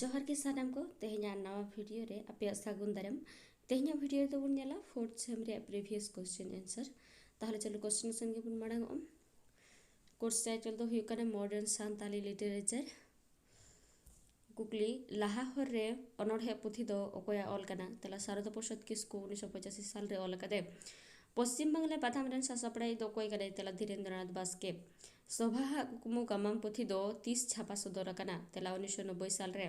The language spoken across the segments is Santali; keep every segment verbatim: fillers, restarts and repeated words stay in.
ᱡᱚᱦᱟᱨ ᱜᱮ ᱥᱟᱱᱟᱢ ᱠᱚ, ᱛᱮᱦᱮᱧᱟᱜ ᱱᱟᱣᱟ ᱵᱷᱤᱰᱤᱭᱳ ᱨᱮ ᱟᱯᱮᱭᱟᱜ ᱥᱟᱹᱜᱩᱱ ᱫᱟᱨᱟᱢ᱾ ᱛᱮᱦᱮᱧᱟᱜ ᱵᱷᱤᱰᱤᱭᱳ ᱨᱮᱫᱚ ᱵᱚᱱ ᱧᱮᱞᱟ fourth sem ᱨᱮᱭᱟᱜ previous question answer᱾ ᱛᱟᱦᱚᱞᱮ ᱪᱚᱞᱚ question answer ᱜᱮᱵᱚᱱ ᱢᱟᱲᱟᱝ ᱚᱜᱼᱟ᱾ Course title ᱫᱚ ᱦᱩᱭᱩᱜ ᱠᱟᱱᱟ Modern Santali Literature᱾ ᱠᱩᱠᱞᱤ, ᱞᱟᱦᱟ ᱦᱚᱨ ᱨᱮ ᱚᱱᱚᱬᱦᱮ ᱯᱩᱛᱷᱤ ᱫᱚ ᱚᱠᱚᱭᱟᱜ ᱚᱞ ᱠᱟᱱᱟ? ᱛᱮᱞᱟ, ᱥᱟᱨᱚᱫᱟ ᱯᱨᱚᱥᱟᱫᱽ ᱠᱤᱥᱠᱩ ᱩᱱᱤᱥᱥᱚ ᱯᱚᱸᱪᱟᱥᱤ ᱥᱟᱞ ᱨᱮ ᱚᱞ ᱟᱠᱟᱫᱟᱭ᱾ ᱯᱚᱥᱪᱤᱢ ᱵᱟᱝᱞᱟ ᱯᱟᱛᱷᱟᱢ ᱨᱮᱱ ᱥᱟᱥᱟᱯᱲᱟᱣᱤᱡ ᱫᱚ ᱚᱠᱚᱭ ᱠᱟᱱᱟᱭ? ᱛᱮᱞᱟ, ᱫᱷᱤᱨᱮᱱᱫᱨᱚᱱᱟᱛᱷ ᱵᱟᱥᱠᱮ᱾ ᱥᱚᱵᱷᱟᱣᱟᱜ ᱠᱩᱠᱢᱩ ᱜᱟᱢᱟᱢ ᱯᱩᱛᱷᱤ ᱫᱚ ᱛᱤᱥ ᱪᱷᱟᱯᱟ ᱥᱚᱫᱚᱨ ᱟᱠᱟᱱᱟ? ᱛᱮᱞᱟ, ᱩᱱᱤᱥᱥᱚ ᱱᱚᱵᱵᱳᱭ ᱥᱟᱞ ᱨᱮ᱾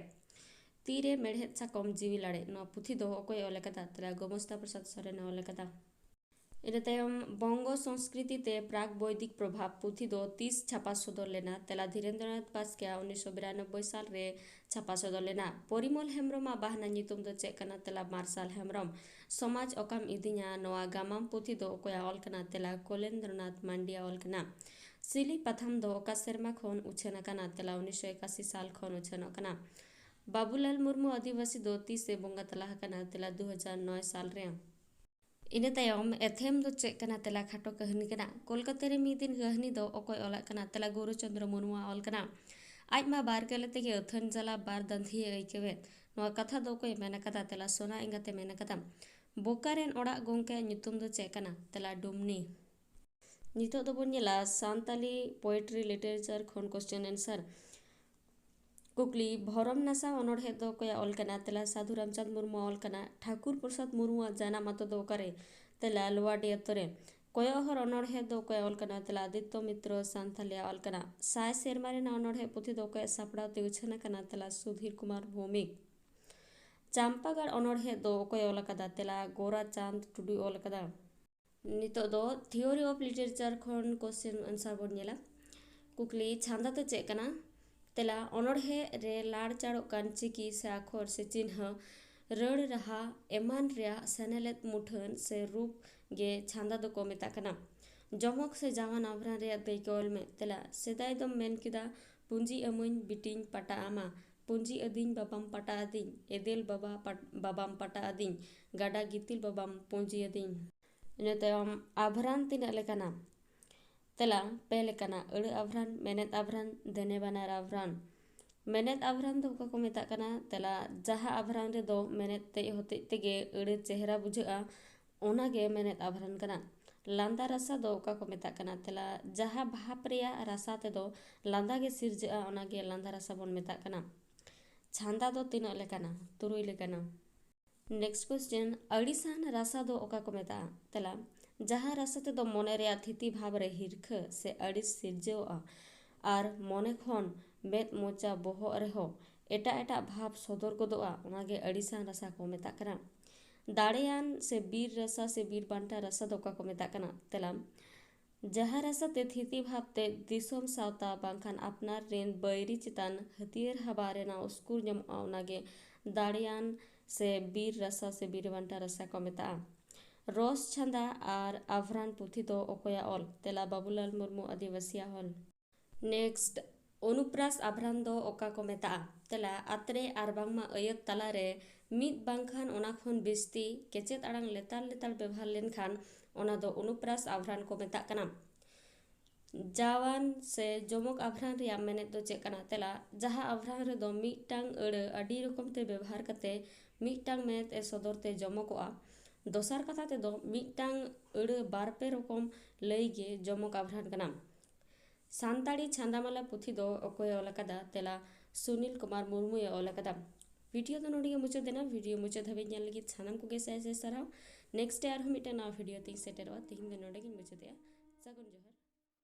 ᱛᱤᱨᱮ ᱢᱮᱲᱦᱮᱫ ᱥᱟᱠᱚᱢ ᱡᱤᱣᱤ ᱞᱟᱲᱮᱡ, ᱱᱚᱣᱟ ᱯᱩᱛᱷᱤ ᱫᱚ ᱚᱠᱚᱭ ᱚᱞ ᱟᱠᱟᱫᱟ? ᱛᱮᱞᱟ, ᱜᱳᱢᱚᱥᱛᱟ ᱯᱨᱚᱥᱟᱫᱽ ᱥᱚᱨᱮᱱ ᱮ ᱚᱞ ᱟᱠᱟᱫᱟ᱾ ᱤᱱᱟᱹ ᱛᱟᱭᱚᱢ ᱵᱚᱝᱜᱚ ᱥᱚᱝᱥᱠᱨᱤᱛᱤ ᱛᱮ ᱯᱨᱟᱜᱽ ᱵᱳᱭᱫᱤᱠ ᱯᱨᱚᱵᱷᱟᱵᱽ ᱯᱩᱛᱷᱤ ᱫᱚ ᱛᱤᱥ ᱪᱷᱟᱯᱟ ᱥᱚᱫᱚᱨ ᱞᱮᱱᱟ? ᱛᱮᱞᱟ, ᱫᱷᱤᱨᱮᱱᱫᱨᱚᱱᱟᱛᱷ ᱵᱟᱥᱠᱮᱭᱟᱜ ᱩᱱᱤᱥᱥᱚ ᱵᱤᱨᱟᱱᱚᱵᱵᱳᱭ ᱥᱟᱞ ᱨᱮ ᱪᱷᱟᱯᱟ ᱥᱚᱫᱚᱨ ᱞᱮᱱᱟ᱾ ᱯᱚᱨᱤᱢᱚᱞ ᱦᱮᱢᱵᱨᱚᱢᱟᱜ ᱵᱟᱦᱱᱟ ᱧᱩᱛᱩᱢ ᱫᱚ ᱪᱮᱫ ᱠᱟᱱᱟ? ᱛᱮᱞᱟ, ᱢᱟᱨᱥᱟᱞ ᱦᱮᱢᱵᱨᱚᱢ᱾ ᱥᱚᱢᱟᱡᱽ ᱚᱠᱟᱢ ᱤᱫᱤᱧᱟ, ᱱᱚᱣᱟ ᱜᱟᱢᱟᱢ ᱯᱩᱛᱷᱤ ᱫᱚ ᱚᱠᱚᱭᱟᱜ ᱚᱞ ᱠᱟᱱᱟ? ᱛᱮᱞᱟ, ᱠᱚᱞᱮᱱᱫᱨᱚᱱᱟᱛᱷ ᱢᱟᱱᱰᱤᱭᱟᱜ ᱚᱞ ᱠᱟᱱᱟ᱾ ᱥᱤᱞᱤ ᱯᱟᱛᱷᱟᱢ ᱫᱚ ᱚᱠᱟ ᱥᱮᱨᱢᱟ ᱠᱷᱚᱱ ᱩᱪᱷᱟᱹᱱ ᱟᱠᱟᱱᱟ? ᱛᱮᱞᱟ, ᱩᱱᱤᱥᱥᱚ ᱮᱠᱟᱥᱤ ᱥᱟᱞ ᱠᱷᱚᱱ ᱩᱪᱷᱟᱹᱱᱚᱜ ᱠᱟᱱᱟ᱾ ᱵᱟᱵᱩᱞᱟᱞ ᱢᱩᱨᱢᱩ ᱟᱹᱫᱤᱵᱟᱹᱥᱤ ᱫᱚ ᱛᱤᱥ ᱮ ᱵᱚᱸᱜᱟ ᱛᱟᱞᱟ ᱟᱠᱟᱱᱟ? ᱛᱮᱞᱟ, ᱫᱩ ᱦᱟᱡᱟᱨ ᱱᱚᱭ ᱥᱟᱞ ᱨᱮ᱾ ᱤᱱᱟᱹ ᱛᱟᱭᱚᱢ ᱮᱛᱷᱮᱢ ᱫᱚ ᱪᱮᱫ ᱠᱟᱱᱟ? ᱛᱮᱞᱟ, ᱠᱷᱟᱴᱚ ᱠᱟᱹᱦᱱᱤ ᱠᱟᱱᱟ᱾ ᱠᱳᱞᱠᱟᱛᱟ ᱨᱮ ᱢᱤᱫ ᱫᱤᱱ ᱠᱟᱹᱦᱱᱤ ᱫᱚ ᱚᱠᱚᱭ ᱚᱞᱟᱜ ᱠᱟᱱᱟ? ᱛᱮᱞᱟ, ᱜᱳᱨᱚᱪᱚᱱᱫᱨᱚ ᱢᱩᱨᱢᱩᱣᱟᱜ ᱚᱞ ᱠᱟᱱᱟ᱾ ᱟᱡ ᱢᱟ ᱵᱟᱨ ᱜᱟᱹᱞᱮ ᱛᱮᱜᱮ ᱟᱹᱛᱷᱟᱹᱱ ᱡᱟᱞᱟ ᱵᱟᱨ ᱫᱟᱹᱱᱫᱷᱤᱭᱮ ᱟᱹᱭᱠᱟᱹᱣᱮᱫ᱾ ᱱᱚᱣᱟ ᱠᱟᱛᱷᱟ ᱫᱚ ᱚᱠᱚᱭᱮ ᱢᱮᱱ ᱟᱠᱟᱫᱟ? ᱛᱮᱞᱟ, ᱥᱳᱱᱟ ᱮᱸᱜᱟᱛᱮ ᱢᱮᱱ ᱟᱠᱟᱫᱟ᱾ ᱵᱳᱠᱟ ᱨᱮᱱ ᱚᱲᱟᱜ ᱜᱚᱢᱠᱮᱭᱟᱜ ᱧᱩᱛᱩᱢ ᱫᱚ ᱪᱮᱫ ᱠᱟᱱᱟ? ᱛᱮᱞᱟ, ᱰᱩᱢᱱᱤ᱾ ᱱᱤᱛᱚᱜ ᱫᱚᱵᱚᱱ ᱧᱮᱞᱟ ᱥᱟᱱᱛᱟᱞᱤ poetry literature ᱠᱷᱚᱱ question answer᱾ ᱠᱩᱠᱞᱤ, ᱵᱷᱚᱨᱚᱢ ᱱᱟᱥᱟᱣ ᱚᱱᱚᱬᱦᱮ ᱫᱚ ᱚᱠᱚᱭᱟᱜ ᱚᱞ ᱠᱟᱱᱟ? ᱛᱮᱞᱟ, ᱥᱟᱹᱫᱷᱩ ᱨᱟᱢᱪᱟᱸᱫᱽ ᱢᱩᱨᱢᱩᱣᱟᱜ ᱚᱞ ᱠᱟᱱᱟ᱾ ᱴᱷᱟᱠᱩᱨ ᱯᱨᱚᱥᱟᱫᱽ ᱢᱩᱨᱢᱩᱣᱟᱜ ᱡᱟᱱᱟᱢ ᱟᱛᱳ ᱫᱚ ᱚᱠᱟᱨᱮ? ᱛᱮᱞᱟ, ᱞᱳᱣᱟᱰᱤ ᱟᱛᱳ ᱨᱮ᱾ ᱠᱚᱭᱚᱜ ᱦᱚᱨ ᱚᱱᱚᱬᱦᱮ ᱫᱚ ᱚᱠᱚᱭᱟᱜ ᱚᱞ ᱠᱟᱱᱟ? ᱛᱮᱞᱟ, ᱟᱫᱤᱛᱛᱚ ᱢᱤᱛᱨᱚ ᱥᱟᱱᱛᱷᱟᱞᱤᱭᱟᱜ ᱚᱞ ᱠᱟᱱᱟ᱾ ᱥᱟᱭ ᱥᱮᱨᱢᱟ ᱨᱮᱱᱟᱜ ᱚᱱᱚᱬᱦᱮ ᱯᱩᱛᱷᱤ ᱫᱚ ᱚᱠᱚᱭᱟᱜ ᱥᱟᱯᱲᱟᱣ ᱛᱮ ᱩᱪᱷᱟᱹᱱ ᱟᱠᱟᱱᱟ? ᱛᱮᱞᱟ, ᱥᱩᱫᱷᱤᱨ ᱠᱩᱢᱟᱨ ᱵᱷᱳᱣᱢᱤᱠ᱾ ᱪᱟᱢᱯᱟᱜᱟᱲ ᱚᱱᱚᱬᱦᱮ ᱫᱚ ᱚᱠᱚᱭ ᱚᱞ ᱟᱠᱟᱫᱟ? ᱛᱮᱞᱟ, ᱜᱳᱨᱟ ᱪᱟᱸᱫᱽ ᱴᱩᱰᱩᱭ ᱚᱞ ᱟᱠᱟᱫᱟ᱾ ᱱᱤᱛᱚᱜ ᱫᱚ theory of literature ᱠᱷᱚᱱ question answer ᱵᱚᱱ ᱧᱮᱞᱟ᱾ ᱠᱩᱠᱞᱤ, ᱪᱷᱟᱸᱫᱟ ᱫᱚ ᱪᱮᱫ ᱠᱟᱱᱟ? ᱛᱮᱞᱟ, ᱚᱱᱚᱬᱦᱮ ᱨᱮ ᱞᱟᱲ ᱪᱟᱲᱚᱜ ᱠᱟᱱ ᱪᱤᱠᱤ ᱥᱮ ᱟᱠᱷᱚᱨ ᱥᱮ ᱪᱤᱱᱦᱟᱹ, ᱨᱟᱹᱲ ᱨᱟᱦᱟ ᱮᱢᱟᱱ ᱨᱮᱭᱟᱜ ᱥᱮᱱᱮᱞᱮᱫ ᱢᱩᱴᱷᱟᱹᱱ ᱥᱮ ᱨᱩᱯ ᱜᱮ ᱪᱷᱟᱸᱫᱟ ᱫᱚᱠᱚ ᱢᱮᱛᱟᱜ ᱠᱟᱱᱟ᱾ ᱡᱚᱢᱚᱠ ᱥᱮ ᱡᱟᱣᱟᱱ ᱟᱵᱷᱨᱟᱱ ᱨᱮᱭᱟᱜ ᱫᱟᱹᱭᱠᱟᱹ ᱚᱞ ᱢᱮ᱾ ᱛᱮᱞᱟ, ᱥᱮᱫᱟᱭ ᱫᱚᱢ ᱢᱮᱱ ᱠᱮᱫᱟ, ᱯᱩᱸᱡᱤ ᱟᱹᱢᱟᱹᱧ ᱵᱤᱴᱤᱧ ᱯᱟᱴᱟ ᱟᱢᱟ, ᱯᱩᱸᱡᱤ ᱟᱹᱫᱤᱧ ᱵᱟᱵᱟᱢ ᱯᱟᱴᱟ ᱟᱹᱫᱤᱧ, ᱮᱫᱮᱞ ᱵᱟᱵᱟ ᱯᱟᱴ-, ᱵᱟᱵᱟᱢ ᱯᱟᱴᱟ ᱟᱹᱫᱤᱧ, ᱜᱟᱰᱟ ᱜᱤᱛᱤᱞ ᱵᱟᱵᱟᱢ ᱯᱩᱸᱡᱤ ᱟᱹᱫᱤᱧ᱾ ᱤᱱᱟᱹ ᱛᱟᱭᱚᱢ ᱟᱵᱷᱨᱟᱱ ᱛᱤᱱᱟᱹᱜ ᱞᱮᱠᱟᱱᱟ? ᱛᱮᱞᱟ, ᱯᱮ ᱞᱮᱠᱟᱱᱟ, ᱟᱹᱲᱟᱹ ᱟᱵᱷᱨᱟᱱ, ᱢᱮᱱᱮᱛ ᱟᱵᱷᱨᱟᱱ, ᱫᱮᱱᱮ ᱵᱟᱱᱟᱨ ᱟᱵᱷᱨᱟᱱ᱾ ᱢᱮᱱᱮᱛ ᱟᱵᱷᱨᱟᱱ ᱫᱚ ᱚᱠᱟ ᱠᱚ ᱢᱮᱛᱟᱜ ᱠᱟᱱᱟ? ᱛᱮᱞᱟ, ᱡᱟᱦᱟᱸ ᱟᱵᱷᱨᱟᱱ ᱨᱮᱫᱚ ᱢᱮᱱᱮᱛ ᱛᱮᱡ ᱦᱚᱛᱮᱡ ᱛᱮᱜᱮ ᱟᱹᱲᱟᱹ ᱪᱮᱦᱨᱟ ᱵᱩᱡᱷᱟᱹᱜᱼᱟ, ᱚᱱᱟᱜᱮ ᱢᱮᱱᱮᱛ ᱟᱵᱷᱨᱟᱱ ᱠᱟᱱᱟ᱾ ᱞᱟᱸᱫᱟ ᱨᱟᱥᱟ ᱫᱚ ᱚᱠᱟ ᱠᱚ ᱢᱮᱛᱟᱜ ᱠᱟᱱᱟ? ᱛᱮᱞᱟ, ᱡᱟᱦᱟᱸ ᱵᱷᱟᱵᱽ ᱨᱮᱭᱟᱜ ᱨᱟᱥᱟ ᱛᱮᱫᱚ ᱞᱟᱸᱫᱟ ᱜᱮ ᱥᱤᱨᱡᱟᱹᱜᱼᱟ, ᱚᱱᱟᱜᱮ ᱞᱟᱸᱫᱟ ᱨᱟᱥᱟ ᱵᱚᱱ ᱢᱮᱛᱟᱜ ᱠᱟᱱᱟ᱾ ᱪᱷᱟᱸᱫᱟ ᱫᱚ ᱛᱤᱱᱟᱹᱜ ᱞᱮᱠᱟᱱᱟ? ᱛᱩᱨᱩᱭ ᱞᱮᱠᱟᱱᱟ᱾ Next question, ᱟᱹᱲᱤᱥᱟᱱ ᱨᱟᱥᱟ ᱫᱚ ᱚᱠᱟ ᱠᱚ ᱢᱮᱛᱟᱜᱼᱟ? ᱛᱮᱞᱟ, ᱡᱟᱦᱟᱸ ᱨᱟᱥᱟ ᱛᱮᱫᱚ ᱢᱚᱱᱮ ᱨᱮᱭᱟᱜ ᱛᱷᱤᱛᱤ ᱵᱷᱟᱵᱽ ᱨᱮ ᱦᱤᱨᱠᱷᱟᱹ ᱥᱮ ᱟᱹᱲᱤᱥ ᱥᱤᱨᱡᱟᱹᱣᱜᱼᱟ ᱟᱨ ᱢᱚᱱᱮ ᱠᱷᱚᱱ ᱢᱮᱫ, ᱢᱚᱪᱟ, ᱵᱚᱦᱚᱜ ᱨᱮᱦᱚᱸ ᱮᱴᱟᱜ ᱮᱴᱟᱜ ᱵᱷᱟᱵᱽ ᱥᱚᱫᱚᱨ ᱜᱚᱫᱚᱜᱼᱟ, ᱚᱱᱟᱜᱮ ᱟᱹᱲᱤᱥᱟᱱ ᱨᱟᱥᱟ ᱠᱚ ᱢᱮᱛᱟᱜ ᱠᱟᱱᱟ᱾ ᱫᱟᱲᱮᱭᱟᱱ ᱥᱮ ᱵᱤᱨ ᱨᱟᱥᱟ ᱥᱮ ᱵᱤᱨ ᱵᱟᱱᱴᱟ ᱨᱟᱥᱟ ᱫᱚ ᱚᱠᱟ ᱠᱚ ᱢᱮᱛᱟᱜ ᱠᱟᱱᱟ? ᱛᱮᱞᱟ, ᱡᱟᱦᱟᱸ ᱨᱟᱥᱟ ᱛᱮ ᱛᱷᱤᱛᱤ ᱵᱷᱟᱵᱽ ᱛᱮ ᱫᱤᱥᱚᱢ ᱥᱟᱶᱛᱟ ᱵᱟᱝᱠᱷᱟᱱ ᱟᱯᱱᱟᱨ ᱨᱮᱱ ᱵᱟᱹᱭᱨᱤ ᱪᱮᱛᱟᱱ ᱦᱟᱹᱛᱭᱟᱹᱨ ᱦᱟᱵᱟ ᱨᱮᱱᱟᱜ ᱩᱥᱠᱩᱨ ᱧᱟᱢᱚᱜᱼᱟ, ᱚᱱᱟᱜᱮ ᱫᱟᱲᱮᱭᱟᱱ ᱥᱮ ᱵᱤᱨ ᱨᱟᱥᱟ ᱥᱮ ᱵᱤᱨ ᱵᱟᱱᱴᱟ ᱨᱟᱥᱟ ᱠᱚ ᱢᱮᱛᱟᱜᱼᱟ᱾ ᱨᱚᱥ ᱪᱷᱟᱸᱫᱟ ᱟᱨ ᱟᱵᱷᱨᱟᱱ ᱯᱩᱛᱷᱤ ᱫᱚ ᱚᱠᱚᱭᱟᱜ ᱚᱞ? ᱛᱮᱞᱟ, ᱵᱟᱵᱩᱞᱟᱞ ᱢᱩᱨᱢᱩ, ᱟᱹᱫᱤᱵᱟᱹᱥᱤᱭᱟᱜ ᱚᱞ᱾ Next, ᱚᱱᱩᱯᱨᱟᱥ ᱟᱵᱷᱨᱟᱱ ᱫᱚ ᱚᱠᱟ ᱠᱚ ᱢᱮᱛᱟᱜᱼᱟ? ᱛᱮᱞᱟ, ᱟᱛᱨᱮ ᱟᱨ ᱵᱟᱝᱢᱟ ᱟᱹᱭᱟᱹᱛ ᱛᱟᱞᱟᱨᱮ ᱢᱤᱫ ᱵᱟᱝᱠᱷᱟᱱ ᱚᱱᱟ ᱠᱷᱚᱱ ᱵᱤᱥᱛᱤ ᱠᱮᱪᱮᱫ ᱟᱲᱟᱝ ᱞᱮᱛᱟᱲ ᱞᱮᱛᱟᱲ ᱵᱮᱵᱷᱟᱨ ᱞᱮᱱᱠᱷᱟᱱ ᱚᱱᱟ ᱫᱚ ᱚᱱᱩᱯᱨᱟᱥ ᱟᱵᱷᱨᱟᱱ ᱠᱚ ᱢᱮᱛᱟᱜ ᱠᱟᱱᱟ᱾ ᱡᱟᱣᱟᱱ ᱥᱮ ᱡᱚᱢᱚᱠ ᱟᱵᱷᱨᱟᱱ ᱨᱮᱭᱟᱜ ᱢᱮᱱᱮᱛ ᱫᱚ ᱪᱮᱫ ᱠᱟᱱᱟ? ᱛᱮᱞᱟ, ᱡᱟᱦᱟᱸ ᱟᱵᱷᱨᱟᱱ ᱨᱮᱫᱚ ᱢᱤᱫᱴᱟᱝ ᱟᱹᱲᱟᱹ ᱟᱹᱰᱤ ᱨᱚᱠᱚᱢ ᱛᱮ ᱵᱮᱵᱷᱟᱨ ᱠᱟᱛᱮ ᱢᱤᱫᱴᱟᱝ ᱢᱮᱱᱮᱛ ᱮ ᱥᱚᱫᱚᱨ ᱛᱮ ᱡᱚᱢᱚᱠᱚᱜᱼᱟ᱾ ᱫᱚᱥᱟᱨ ᱠᱟᱛᱷᱟ ᱛᱮᱫᱚ ᱢᱤᱫᱴᱟᱝ ᱟᱹᱲᱟᱹ ᱵᱟᱨ ᱯᱮ ᱨᱚᱠᱚᱢ ᱞᱟᱹᱭ ᱜᱮ ᱡᱚᱢᱚᱠ ᱟᱵᱷᱨᱟᱱ ᱠᱟᱱᱟ᱾ ᱥᱟᱱᱛᱟᱲᱤ ᱪᱷᱟᱸᱫᱟᱢᱟᱞᱟ ᱯᱩᱛᱷᱤ ᱫᱚ ᱚᱠᱚᱭᱮ ᱚᱞ ᱟᱠᱟᱫᱟ? ᱛᱮᱞᱟ, ᱥᱩᱱᱤᱞ ᱠᱩᱢᱟᱨ ᱢᱩᱨᱢᱩᱭ ᱚᱞ ᱟᱠᱟᱫᱟ᱾ ᱵᱷᱤᱰᱤᱭᱳ ᱫᱚ ᱱᱚᱰᱮ ᱜᱮ ᱢᱩᱪᱟᱹᱫ ᱮᱱᱟ᱾ ᱵᱷᱤᱰᱤᱭᱳ ᱢᱩᱪᱟᱹᱫ ᱫᱷᱟᱹᱵᱤᱡ ᱧᱮᱞ ᱞᱟᱹᱜᱤᱫ ᱥᱟᱱᱟᱢ ᱠᱚᱜᱮ ᱥᱟᱭ ᱥᱟᱭ ᱥᱟᱨᱦᱟᱣ᱾ Next ᱨᱮ ᱟᱨᱦᱚᱸ ᱢᱤᱫᱴᱟᱝ ᱱᱟᱣᱟ ᱵᱷᱤᱰᱤᱭᱳ ᱛᱤᱧ ᱥᱮᱴᱮᱨᱚᱜᱼᱟ᱾ ᱛᱮᱦᱮᱧ ᱫᱚ ᱱᱚᱰᱮ ᱜᱤᱧ ᱢᱩᱪᱟᱹᱫᱮᱜᱼᱟ᱾ ᱥᱟᱹᱜᱩᱱ ᱡᱚᱦᱟᱨ᱾